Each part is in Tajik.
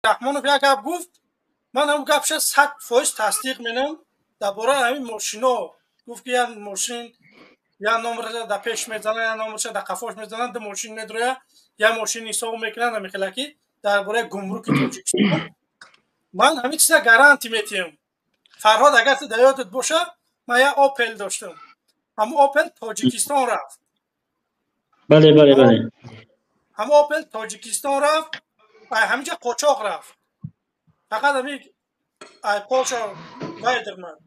Раҳмонов як гап гуфт, ман ҳамн гапша 100% тасдиқ менам. Дар бораи ҳамин мошино гуфт, ки як мошин як номерша дар пеш мезанад, як номерша дар қафош мезанад, ду мошин медроя, як мошин ҳисоб мекунанд. Ҳамихела ки дар бораи гумруки Тоҷикистон ман ҳамин чиза гарантӣ метиҳам. Фарҳод, агар ту дар ёдат боша, ман як Опел доштам, ҳамун Опел Тоҷикистон рафт. Бале, бале, бале. Ҳамун Опел Тоҷикистон рафт, ҳаминҷа қочоқ рафт, фақат ҳамин ай Полша вай дирмад,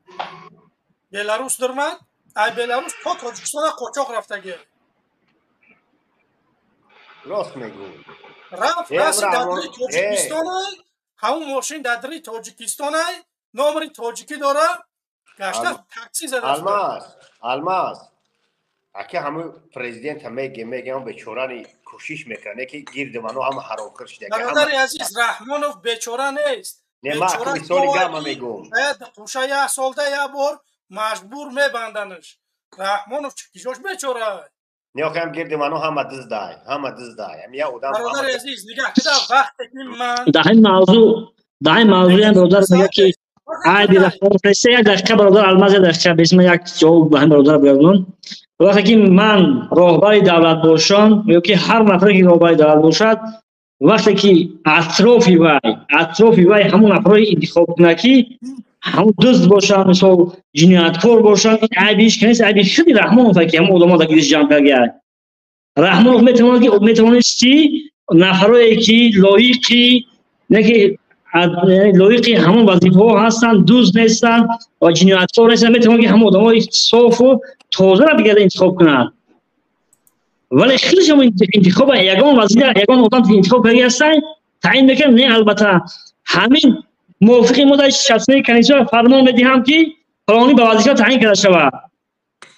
Беларус дирмад, ай Беларус то Тоҷикистона қочоқ рафтаги. Рост мегӯ. Рафт, раси дар дари Тоҷикистонай, ҳамун мошин дар дари Тоҷикистонай, номери тоҷикӣ дора, гашта такси зада. Алмаз, Алмаз аки, ҳамун президента мегем, бечорани кӯшиш мекунад, ки гирди ману ҳама ҳаромхӯр шуда. Бародари азиз, Раҳмонов бечора нест. Не, ма мисоли гама мегӯм. Қуша як солда як бор маҷбур мебанданаш. Раҳмонов киҷош бечора? Не, охам гирди ману ҳама диздай, ҳама диздай. Ами як одам. Бародари азиз, нигаҳ кида, вақте ки ман Дар ҳамин мавзӯъ бародар мега, ки айби Раҳмонов нест. Як дақиқа, бародар Алмаз, як дақиқа бисма, як ҷавоб ба ҳамин бародар бигардонам. Вақте ки ман роҳбари давлат бошам ё ки ҳар нафаре ки роҳбари давлат бошад, вақте ки атрофи вай ҳамон нафарое интихоб кунад, ки ҳамон дузд бошанд, мисол, ҷинояткор бошанд, ин айби ҳеч ка нест, айби худи Раҳмонов, ки ҳамон одамон дар гирдиш ҷамъ карда. Раҳмонов метавонад, ки метавонисти нафарое ки лоиқи, не ки лоиқи ҳамон вазифаҳо ҳастанд, дузд нестанд ва ҷинояткор нестанд, метавонад, ки ҳамон одамои софу тозаро бигарда интихоб кунад. Вале хеле шумо интихоба ягон вазир, ягон одам интихоб карда ҳастанд, таъин мекунад. Не, албатта, ҳамин мувофиқи моддаи 63 конститутсия фармон медиҳам, ки фалонӣ ба вазифа таъин карда шавад,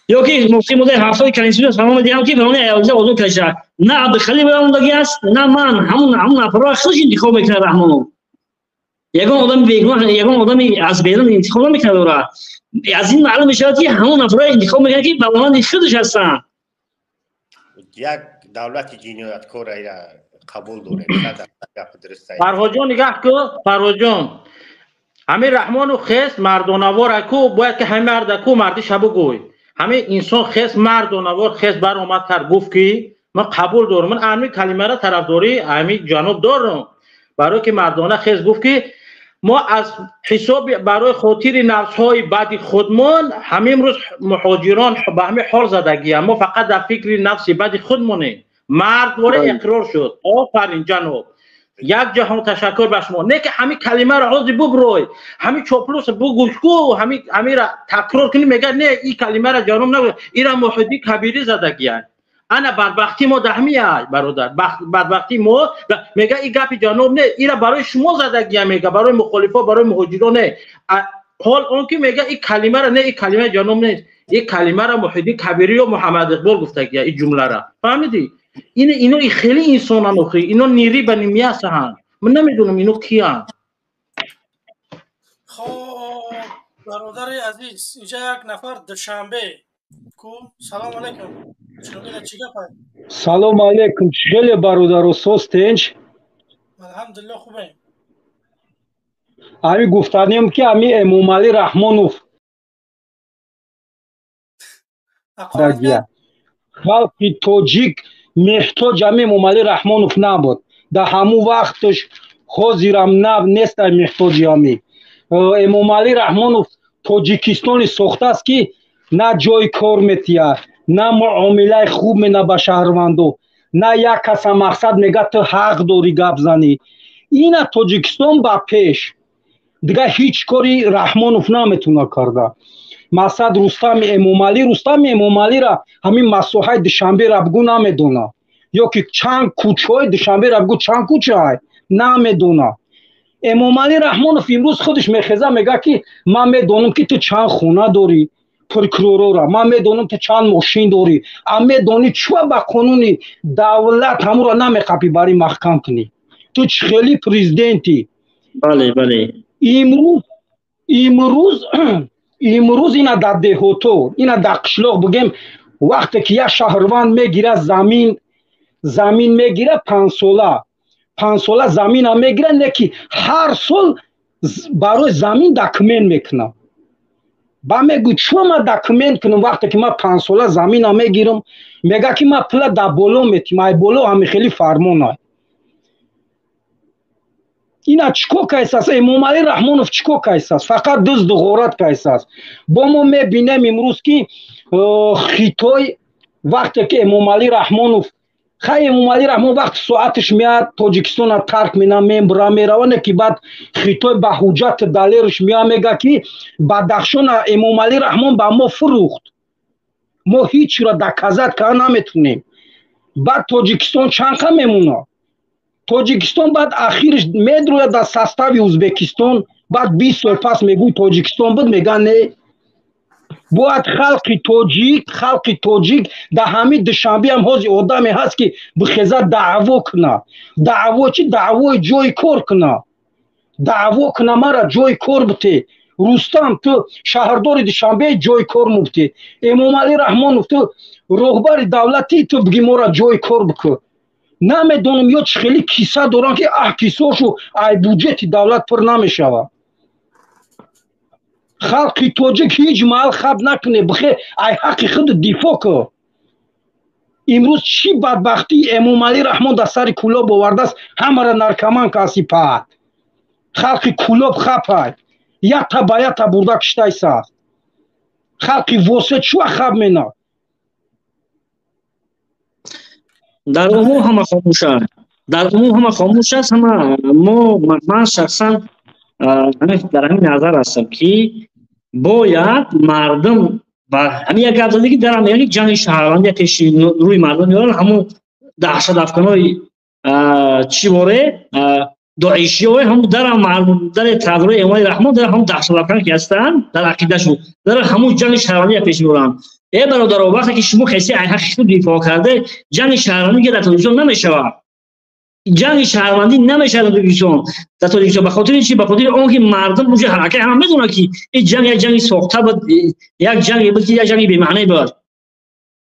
ё ки мувофиқи моддаи 70 конститутсия фармон медиҳам, ки фалонӣ вазифа озод карда шавад. На Абдухалил мондагӣ аст, на ман. Ҳамун нафарро худаш интихоб мекунад Раҳмонов. Ягон одами бегуноҳ, ягон одами аз берун интихоб намекунад ӯра. Аз ин маълум мешавад, ки ҳамон нафарро интихоб мекунад, ки ба монанди худаш ҳастанд. Як давлати ҷинояткора қабул дорем. Фарҳодҷон, нигаҳ ку, Фарҳодҷон, ҳамин Раҳмону хес мардонавора ку, бояд ки ҳамин марда ку мардиша бугӯй. Ҳамин инсон хес мардонавор хес баромад кард, гуфт, ки ман қабул дорам, ман ҳамин калимаро тарафдории ҳамин ҷаноб дорам, барое ки мардона хес гуфт, ки мо аз ҳисоби барои хотири нафсҳои бади худмон ҳамин рӯз муҳоҷирон ба ҳамин ҳол задагиям, мо фақат дар фикри нафси бади худмонем. Мардворе иқрор шуд. Офарин, ҷаноб, як ҷаҳон ташаккур ба шумо. Не ки ҳамин калимаро ҳозир буброй, ҳамин чоплус бугӯшку, ҳамира такрор кунӣ, мега: «Не, ин калимаро ҷаноб нагӯ, ира Муҳиддин Кабирӣ задагиян». Ана бадбахтии мо даҳмия, бародар, бадбахтии мо. Мега: «И гапи ҷаноб не, ира барои шумо задагия», мега, «барои мухолифо, барои муҳоҷиро не». Ҳол он ки мега: «И калимара не, и калимаи ҷаноб нест, и калимара Муҳиддин Кабирӣ ё Муҳаммад Иқбол гуфтагия». И ҷумлара фаҳмидӣ? Ино хеле инсонан охи, ино нири ба нимиясаҳанд, ман намедонам, ино киянд. Хоб, бародари азиз, инҷа як нафар Душанбе ку. Салому алайкум, чӣ гап? Салому алайкум, хеле бародаро, соз, тинч? Алҳамдулилло, хубем. Ами гуфтанем, ки ами Эмомалӣ Раҳмонов халқи тоҷик меҳтоҷ ами Эмомалӣ Раҳмонов набуд дар ҳамун вақташ, ҳозирам нав нестай меҳтоҷи ами Эмомалӣ Раҳмонов. Тоҷикистони сохтааст, ки на ҷои кор метиҳад, на муомилаи хуб мена ба шаҳрвандо, на як каса мақсад мега, ту ҳақ дорӣ гап занӣ. Ина Тоҷикистон ба пеш, дигар ҳеҷ кори Раҳмонов наметуна карда. Мақсад Рустами Эмомалӣ, Рустами Эмомалира ҳамин масоҳаи Душанбера бугӯ, намедона, ё ки чанд кӯчаҳои Душанбера бугӯ, чанд кӯчаай, намедона. Эмомалӣ Раҳмонов имрӯз худаш мехеза, мега, ки ман медонам, ки ту чанд хона дорӣ, прокуророра, ман медонам, ту чанд мошин дорӣ. А медонӣ, чӯа ба қонуни давлат ҳамуро намеқапӣ, бари маҳкам кунӣ? Ту чӣ хели президентӣ? Бале, бале. Имрӯз ина дар деҳото, ина дар қишлоқ бигем, вақте ки як шаҳрванд мегира замин, замин мегира панҷсола. 5 сола замина мегирад, не ки ҳар сол барои замин документ мекунам. Ба мегӯ, чо ма документ кунам, вақте ки ман 5 сола замина мегирам? Мега ки ма пула дар боло метим, ай боло ҳами хели фармонай. Ина чӣ кор кайсааст Эмомалӣ Раҳмонов? Чӣ кор кайсааст? Фақат дузду ғорат кайсааст. Бо мо мебинем имрӯз, ки Хитой, вақте ки Эмомалӣ Раҳмонов, хай, Эмомалӣ Раҳмон вақти соаташ меяд, Тоҷикистона тарк мена, мембура, мерава, не ки баъд Хитой ба ҳуҷҷати далерш мея, мега ки Бадахшона Эмомалӣ Раҳмон ба мо фурӯхт, мо ҳичро доказать карда наметунем. Баъд Тоҷикистон чанд қа мемонад? Тоҷикистон баъд ахирш медрояд дар состави Ӯзбекистон. Баъд 20 сол пас мегӯй, Тоҷикистон буд, мега не. Бояд халқи тоҷик дар ҳамин Душанбеам ҳози одаме ҳаст, ки бихеза, даъво куна. Даъво чи? Даъвои ҷои кор куна, даъво куна: мара ҷои кор бите. Рустам, ту шаҳрдори Душанбе, ҷои кор мубте. Эмомалӣ Раҳмонов, ту роҳбари давлатӣ, ту биги мора ҷои кор бикун. Намедонам, ё чӣ хели киса доранд, ки аҳ, кисошу ай буҷети давлат пур намешавад. Халқи тоҷик, ҳеҷ маҳал хаб накуне, бихе, ай ҳаққи худ дифоъ кун. Имрӯз чӣ бадбахтии Эмомалӣ Раҳмон дар сари Кӯлоб овардааст? Ҳамара наркоман каси паат. Халқи Кӯлоб хапай, якта ба якта бурда киштайсааст. Халқи Восе чӯа хаб мена? Дар умум ҳама хомӯшанд, дар умум ҳама хомӯш аст. Ҳама мо, ман шахсан дар ҳамин назар ҳастам, ки бояд мардум ҳамин як гап заде, ки дар яъне ҷанги шаҳрвандӣ пеши рӯи мардум меоранд. Ҳамун даҳшатафканои чӣ боре, доишиҳои ҳамун дар дари тарафдорои Эмомалӣ Раҳмон, дар ҳамун даҳшатафкан ки ҳастанд дар ақидашон, дар ҳамун ҷанги шаҳрвандӣ пеш меоранд. Э бародаро, вақте ки шумо хеси ҳаққи худ дифоъ карде, ҷанги шаҳрвандӣ ки дар Тоҷикистон намешавад, ҷанги шаҳрвандӣ намешавад дар Тоҷикистон. Ба хотири чи? Ба хотири он ки мардум уже ҳаракат, ҳама медонад, ки ин ҷанг як ҷанги сохта буд, як ҷанге буд, ки як ҷанги бемаъне буд.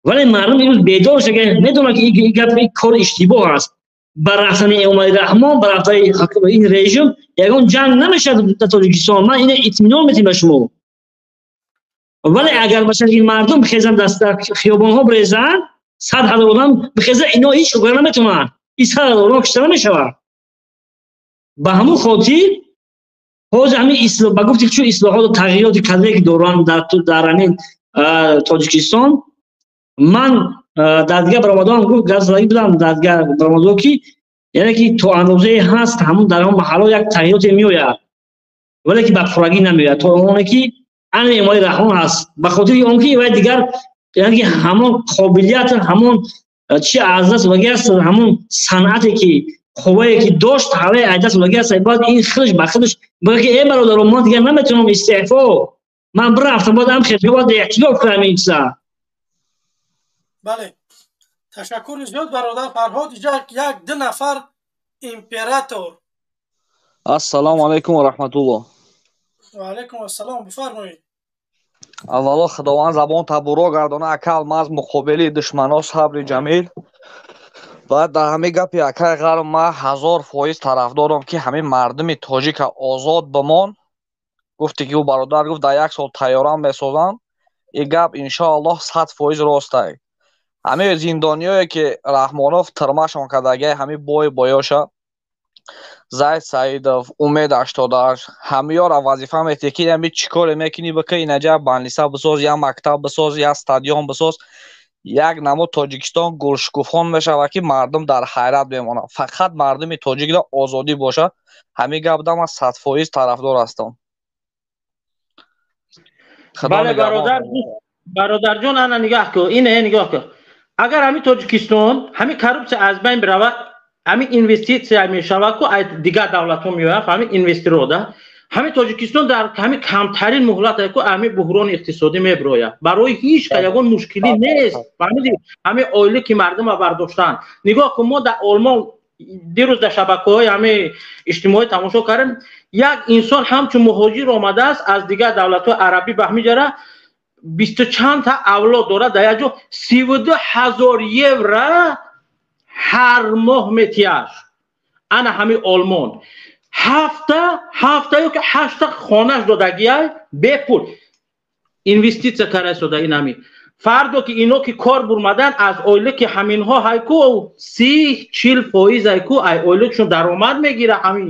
Вале мардум имрӯз бедор шуда, медонад, ки ин гап, ин кор иштибоҳ аст. Ба рафтани Эмомалӣ Раҳмон, ба рафтани ин режим ягон ҷанг намешавад дар Тоҷикистон. Ман ина итминон метиҳам ба шумо. Вале агар масалан ин мардум бихезанд, дар хиёбонҳо бирезанд, 100 000 одам бихезанд, ино ҳеҷ кор наметавонанд. Ин 100 000 одам кишта намешавад. Ба ҳамун хотир ҳозир ҳамин, ба гуфти чун ислоҳоту тағйироти кадре ки доранд дар ҳамин Тоҷикистон, ман дар дигар баромадон гуфт, гап задагӣ будам дар дигар баромадҳо, ки яъне ки то андозае ҳаст, ҳамун дар ҳамон маҳалло як тағйироте меояд, вале ки ба пуррагӣ намеояд, то оне ки ана Эмомалӣ Раҳмон ҳаст. Ба хотири он ки вай дигар, яъне ки ҳамон қобилият, ҳамон чи аз даст додагӣ аст, ҳамон санъате ки, қуввае ки дошт, ҳаваи аз даст додагӣ аст. Бояд ин худаш ба худаш бигӯяд, ки э бародаро, ман дигар наметавонам, истеъфо, ман бирафтам. Бояд ам хел, бояд эътироф кунам ин чиза. Бале, ташаккури зиёд, бародар Фарҳод. Иҷа як ду нафар император. Ассалому алайкум ва раҳматуллоҳ. Ва алайкум ассалом, бифармоед. Аввало, Худованд забон табуро гардона, ака Алмаз, муқобили душмано сабри ҷамил. Баъд дар ҳамин гапи акаи Ғарм ман 1000% тарафдорам, ки ҳамин мардуми тоҷика озод бимон. Гуфте ки ӯ бародар гуфт, дар як сол тайёрам месозанд, ин гап иншоаллоҳ 100% ростай. Ҳамин зиндониёе ки Раҳмонов тирмашон кардагиай, ҳамин бой боёша, Зайд Саидов, Умед 88, ҳамиёра вазифа метиҳ, ки ами чӣ коре мекунӣ бикӣ, инаҷа больница бисоз, я мактаб бисоз, я стадион бисоз. Як намуд Тоҷикистон гулшукуфон мешавад, ки мардум дар ҳайрат мемонад. Фақат мардуми тоҷикро озодӣ бошад. Ҳамин гап да ман 100% тарафдор ҳастам. Бале, бародар, бародарҷон, ана нигаҳ кун, ина нигоҳ кун. Агар ҳамин Тоҷикистон ҳамин коррупсия аз байн биравад, ҳамин инвеститсия мешавад, ку дигар давлатҳо меояд, ҳамин инвесторо да ҳамин Тоҷикистон дар ҳамин камтарин муҳлат ку ҳамин буҳрони иқтисодӣ мебирояд. Барои ҳеҷ ка ягон мушкилӣ нест. Фаҳмидӣ? Ҳамин оиле ки мардума бардоштанд, нигоҳ кун, мо дар Олмон дирӯз дар шабакаҳои ҳамин иҷтимоӣ тамошо кардем, як инсон ҳамчун муҳоҷир омадааст аз дигар давлатҳои арабӣ ба ҳамин ҷара, бисту чанд та авлод дорад, дар як ҷо 32 000 евро ҳар моҳ метиҳаш. Ана ҳамин Олмон ҳафта ё ки ҳашта хонаш додагиай бепул инвеститсия карда ин ҳамин. Фардо ки ино ки кор бурмадан аз оила ки ҳаминҳо ҳайку 30-40% ҳайку ай оилакшон даромад мегира ҳамин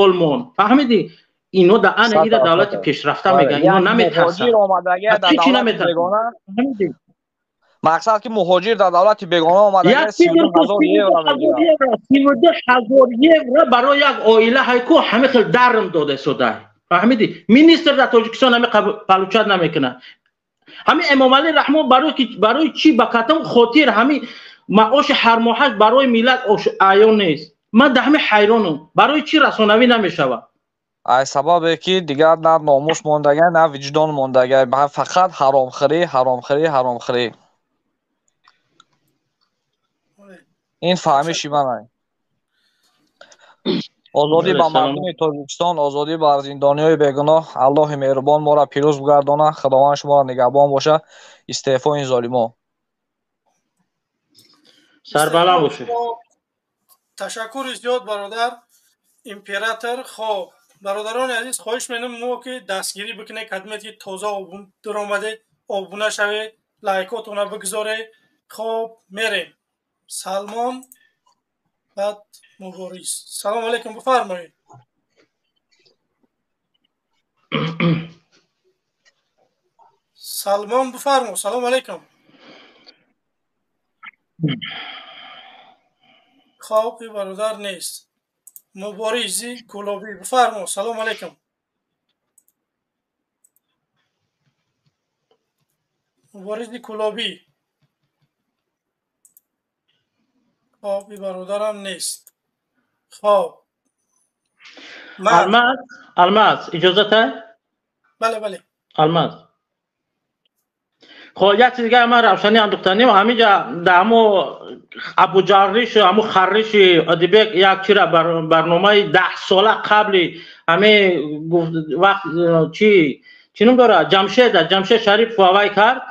Олмон. Фаҳмидӣ? Ино да ана ира давлати пешрафта меган, ино наметарсанд. Чӣ наметарсанд? Мақсад ки муҳоҷир дар давлати бегона омадагӣ 32,000 евро мегирад. 32,000 евро барои як оила ҳайку ҳамин хел дарм дода содай. Фаҳмидӣ? Министр дар Тоҷикистон ҳамин получат намекунад. Ҳамин Эмомалӣ Раҳмон барои чӣ ба кадом хотир ҳамин маоши ҳармоҳаш барои миллат аён нест? Ман дар ҳамин ҳайронам. Барои чӣ расонавӣ намешавад? Ай сабабе ки дигар на номус мондага, на виҷдон мондага, фақат ҳаромхӯрӣ, ҳаромхӯрӣ, ҳаромхӯрӣ. Ин фаҳмиши ман ай. Озодӣ ба мардуми Тоҷикистон, озодӣ бар зиндониҳои бегуноҳ. Аллоҳи меҳрубон моро пирӯз бигардонад. Худованд шуморо нигаҳбон бошад. Истеъфои ин золимо. Сарбаланд бошед. Ташаккури зиёд, бародар император. Хоб, бародарони азиз, хоҳиш менам мо ки дастгирӣ бикунед, кадмет ки тоза дуромадед, обуна шавед, лайкотона бигзоред. Хоб, мерем. Салмон баъд Мубориз. Салом алейкум, бифармоед. Салмон бифармо. Салом алейкум. Хоб, ин бародар нест. Муборизи Кулобӣ бифармо. Салом алейкум. Муборизи Кулобӣ. Хоб, ин бародарам нест. Хоб. Алмаз, Алмаз, иҷозат? Бале, бале. Алмаз. Хоб, як чиз дигар ман равшанӣ андохтанем. Ҳаминҷа дар ҳамо Абуҷарриш, ҳамо харриши Одибек як чира барномаи 10 сола қабли ҳамин вақт чӣ ном дорад? Ҷамшед, Ҷамшед Шарипов вай кард.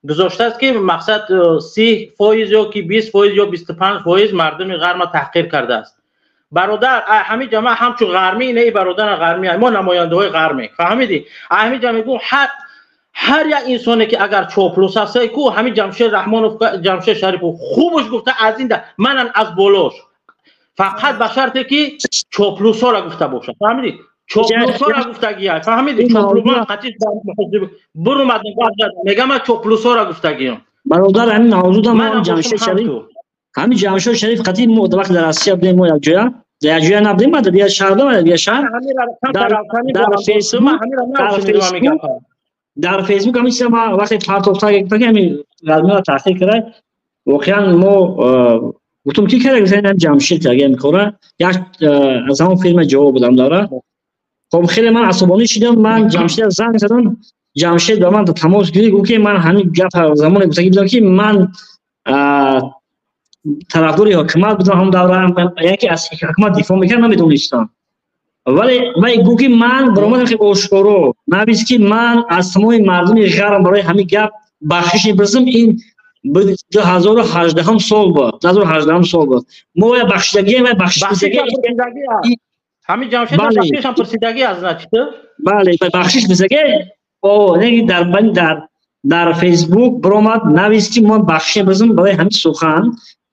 Гузоштааст ки мақсад 30% ё ки 20% ё 25% мардуми ғарма таҳқир кардааст. Бародар, ҳамин ҷа ман ҳамчун ғармӣ, ина и бародарам ғармӣ, мо намояндаҳои ғармӣ. Фаҳмидӣ? Ҳамин ҷа мегӯм ҳар як инсоне ки агар чоплус ҳаст, ку ҳамин Ҷамшед Раҳмонов, Ҷамшед Шарипов хубаш гуфта аз ин да манан аз болош. Фақат ба шарте ки чоплусҳоро гуфта бошад. Фаҳмидӣ? Чоплусҳоро гуфтагия. Фаҳмидӣ? Чоплусҳо қатъи бурумадам мегам ман чоплусҳоро гуфтагиям. Бародар, ҳамин мавзӯъда мо Ҷамшед Шариф, ҳамин Ҷамшед Шариф қатъи мо вақт дар Россия будем, мо як ҷоя, дар як ҷоя набудем, дар дигар шаҳр будем, дар дигар шаҳр. Дар Фейсбук ҳамин чиза ма вақте партофта гуфта ки ҳамин ғармиҳоро таҳқир карда, воқеан мо гуфтум ки карда, гуфтам Ҷамшед карда ин кора. Як аз ҳамон филма ҷавоб будам дора. Хоб, хеле ман асабонӣ шудам, ман Ҷамшед занг задам, Ҷамшед ба ман тамос гирифт, гуфт ки ман ҳамин гап замоне гуфтагӣ будам ки ман тарафдори ҳукумат будам ҳамон давра, яке аз ҳукумат дифоъ мекард, намедонистам. Вале вай гуфт ки ман баромадам хеле ошкоро навист ки ман аз тамоми мардуми ғарм барои ҳамин гап бахшиш мепурсам. Ин 2018 сол буд, 2018 сол буд. Мо я бахшидагием, вай бахшиш. Ҳамин Ҷамшед бахшишам пурсидагӣ аз значит? Бале, бахшиш пурсидагӣ. О, неги дар Фейсбук баромад навист ки мо бахшиш мепурсам барои ҳамин сухан.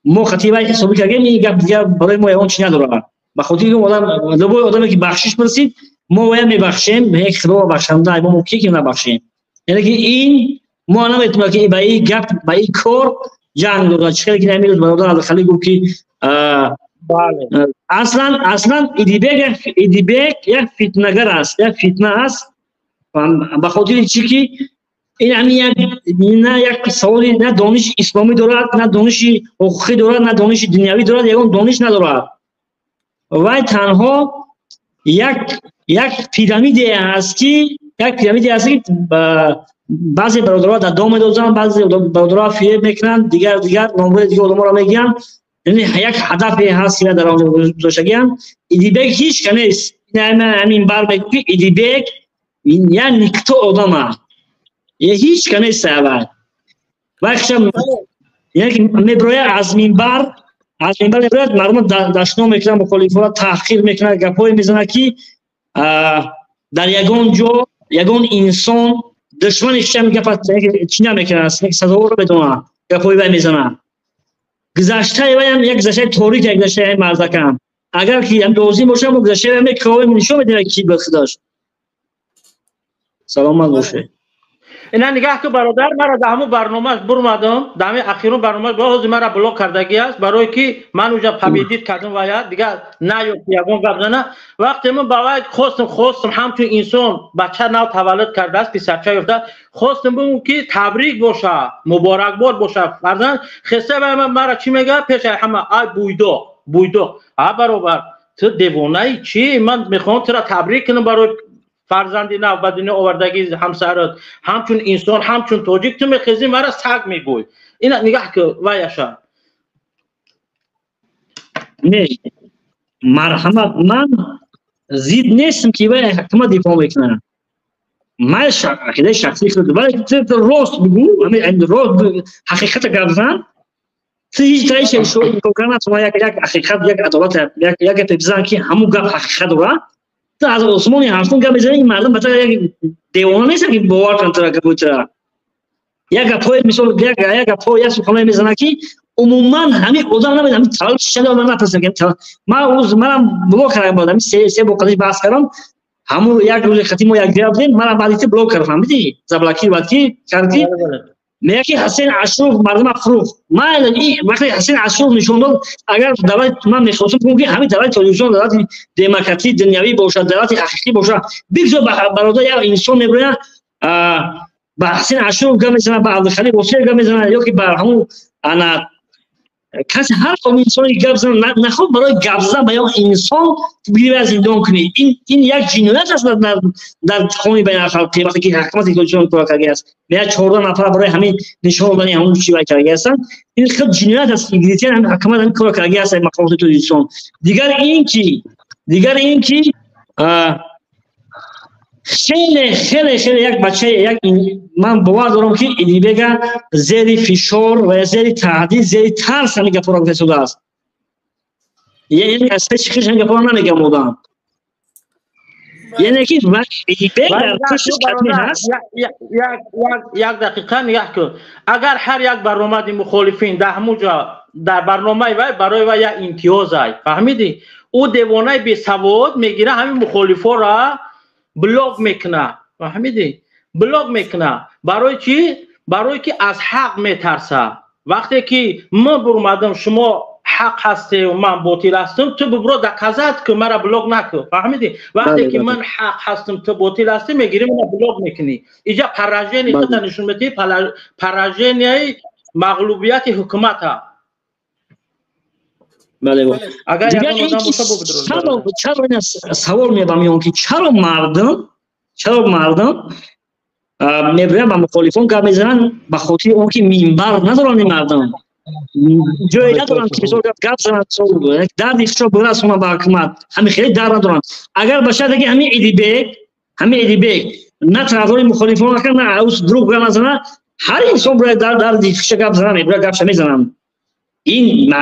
Мо хати вай ҳисобӣ кардем, ин гап дигар барои мо ягон чи надорад. Ба хотири ки одам, любой одаме ки бахшиш пурсид, мо вая мебахшем, як Худо бахшанда, мо мумкин ки набахшем. Яъне ки ин мо наметавонем ки ба ин гап, ба ин кор ҷанг дорад. Чӣ хеле ки ҳамин рӯз бародар Абдухалил гуфт ки аслан Идибек як фитнагар аст, як фитна аст. Ба хотири чӣ ки ин ҳамин як на як саволи на дониши исломӣ дорад, на дониши ҳуқуқӣ дорад, на дониши дунявӣ дорад, ягон дониш надорад. Вай танҳо як пирамиде аст ки баъзе бародарҳо дар дом медозанд, баъзе бародарҳо фиреб мекунанд, дигар номҳои дигар одаморо мегиранд. Яъне як ҳадафе ҳаст ки дар он гузоштагианд. Идибек ҳеҷ ка нест. Ҳамин бар мегӯ ки Идибек я никто одама. Ҳеҷ ка нест аввал. Вай хишам яъне ки меброя аз минбар Аз минбар мебирояд, мардум дашном мекунад, мухолифонро таҳқир мекунад, гапҳое мезанад, ки дар ягон ҷо ягон инсон душмани хишам гапа чӣ намекунад, сазоворро медонад, гапҳои вай мезанад. Гузаштаи вайам як гузаштаи торик, як гузаштаи мардакам. Агар ки лозим бошад, мо гузаштаи вай мекровем, нишон медиҳем, ки ба худаш. Саломат бошед. Ина нигаҳ ку, бародар, мара дар ҳамун барномааш бурмадам, дар ҳамин ахирун барномааш, ба ҳозир мара блок кардагӣ аст, барое ки ман уҷа победить кардам вая, дигар наёфт ягон гап зана. Вақте ман ба вай хостам ҳамчун инсон, бача нав таваллуд кардааст, писарча ёфта, хостам бигӯм, ки табрик боша, муборакбод боша фарзанд хеста, вай мара чӣ мегӯяд пешаи ҳама? Ай буйдоқ, буйдоқ. А баробар, ту девонаи чӣ? Ман мехоҳам тура табрик кунам барои фарзанди нав ба дунё овардагии ҳамсарат, ҳамчун инсон, ҳамчун тоҷик, ту мехезӣ, мара саг мегӯй. Ина нигаҳ ку ваяша. Не, марҳамат, ман зид нестам, ки вай ҳукумат дифоъ мекунад. Ман ақидаи шахсии худ, вале ту рост бигӯ, рост, ҳақиқата гап зан. Ту ҳеҷ таиша инкор кардан, як ҳақиқат, як адолат, як гапе бизан, ки ҳамун гап ҳақиқат дорад. Ту аз осмони ҳафтум гап мезанӣ, ин мардум бата як девона нестанд, ки бовар кунанд тура, гапои тура. Як гапҳои, мисол, як гапҳо, як суханҳое мезанад, ки умуман ҳамин одам намедонам ҳамин таваллуд чанд, ман напурсидам. Ман рӯз манам блок кардам, ҳамин се бор қадиш баҳс кардам. Ҳамун як рӯзи хати мо якҷоя будем, манам баъди ти блок кардам, фаҳмидӣ? Заблокировать ки кард, ки мега, ки Ҳасен Ашруф мардума фурӯхт. Ман вақте Ҳасен Ашруф нишон дод, агар давлат, ман мехостам бигӯм, ки ҳамин давлати Тоҷикистон давлати демократии дунявӣ бошад, давлати ҳақиқӣ бошад, бигзор бародар як инсон мебирояд, ба Ҳасен Ашруф гап мезанад, ба Абдухалиқ Восиев гап мезанад ё ки ба ҳамун ана касе, ҳар қавми инсоне гап занад. Нахоҳ барои гап задан ба як инсон бигири, зиндон кунӣ, ин як ҷиноят аст дар қонуни байналхалқӣ. Вақте ки ҳукумати Тоҷикистон кора карда аст, меяд 14 нафар барои ҳамин нишон додани ҳамун чи вай карда ҳастанд, ин худ ҷиноят аст. Гирифтани ҳамин ҳукумат ҳамин кора карда аст, мақомоти Тоҷикистон. Дигар ин ки хеле, хеле, хеле як бача, як, ман бовар дорам, ки Идибега зери фишор ва зери таҳдид, зери тарс ҳамин гапҳоро гуфта истодааст. Яъне аз пеши худаш ҳамин гапҳоро намегам одам. Яъне ки Идибек дар пушташ кадме ҳаст. Як дақиқа, нигаҳ кун, агар ҳар як баромади мухолифин дар ҳамун ҷо дар барномаи вай, барои вай як имтиёз ай, фаҳмидӣ? Ӯ девонаи бесавод мегира, ҳамин мухолифоро блок мекуна, фаҳмидӣ? Блок мекуна барои чӣ? Барое ки аз ҳақ метарса. Вақте ки ман бурмадам, шумо ҳақ ҳастеу ман ботил ҳастам, ту бибро, доказать ку, мара блок накун, фаҳмидӣ? Вақте ки ман ҳақ ҳастам, ту ботил ҳастӣ, мегирӣ, мана блок мекунӣ. Иҷа поражение хута нишон медиҳӣ, поражение и мағлубияти ҳукумата. Бале, чаро савол мебам ё ки чаро мардум мебироянд, ба мухолифон гап мезананд? Ба хотири он ки минбар надоранд, ин мардум ҷое надоранд, ки мисол гап зананд, дарди худшо бирасонанд ба ҳукумат. Ҳамин хеле дар надоранд. Агар ба шарте ки ҳамин Идибек на тарафдори мухолифон накард, на ус дурӯғ гап назанад, ҳар инсон бояд дарди худша гап занад, мебирояд, гапша мезананд. Ин